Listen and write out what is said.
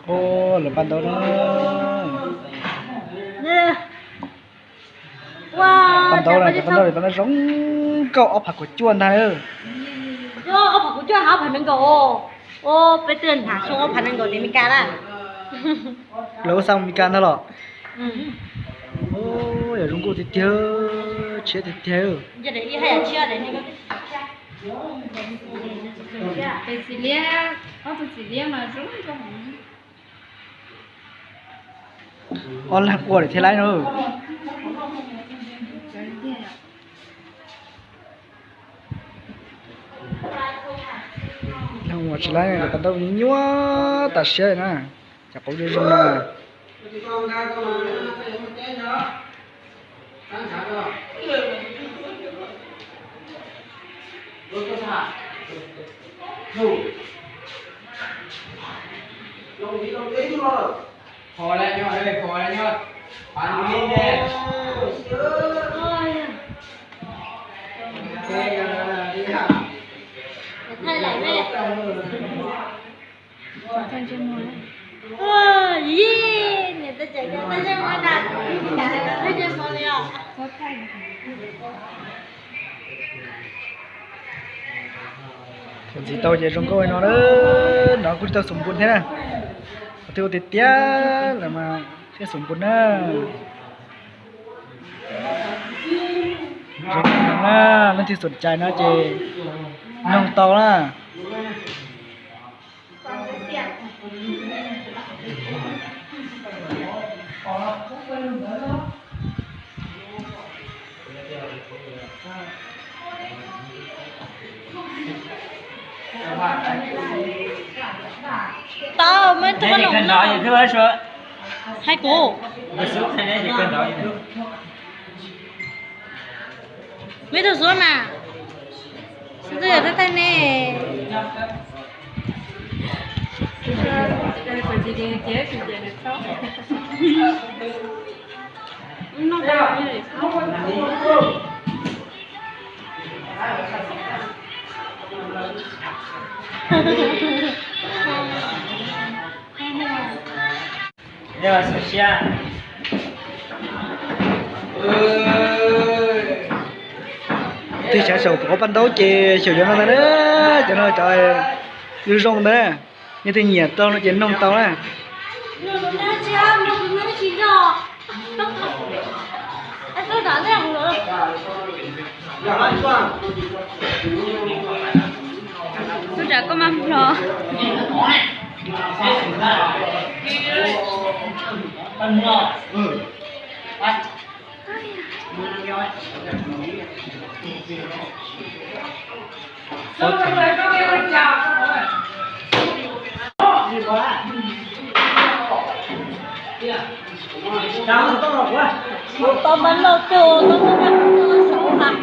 Ua lawv paj ntaub na. Paj ntaub na, paj ntaub, paj ntaub zoo nkauj, ob phav kaum cuaj ntag. Ob phav kaum cuaj hab ob phav nees nkaum. Peb twb hnav xyoo ob phav nees nkaum tim Mes Kas na. Lawv ua xa Mes Kas ntag los? Yog zoo nkauj tiag tiag, tshiab tiag tiag. Ob leeg ua lawm thiaj laib no. Leeg ua tsis laib, paj ntaub nyuaj tas siab na. Cov qauv zoo zoo na. Ntxiv tau ces zoo nkauj no na, no kuj tsis tau xum npun thiab na. Qhov twg ua tiag tiag lawm mas thiaj xum npun na. Zoo na, leej twg xum cai no ces noog tau na. Tau, muaj ib tug, hais kuv. Muaj ib tug xub mas, xub twb yog thawj thawj ne. Tej tshav saum pov paj ntaub ces xyaum cov no ntag na, cov no cov zoo zoo ntag na, yog tus nyiam tau no ces noog tau na. Tub, koj maj hlo. Tau npaj loj cuag tau npaj loj cuag saud mas.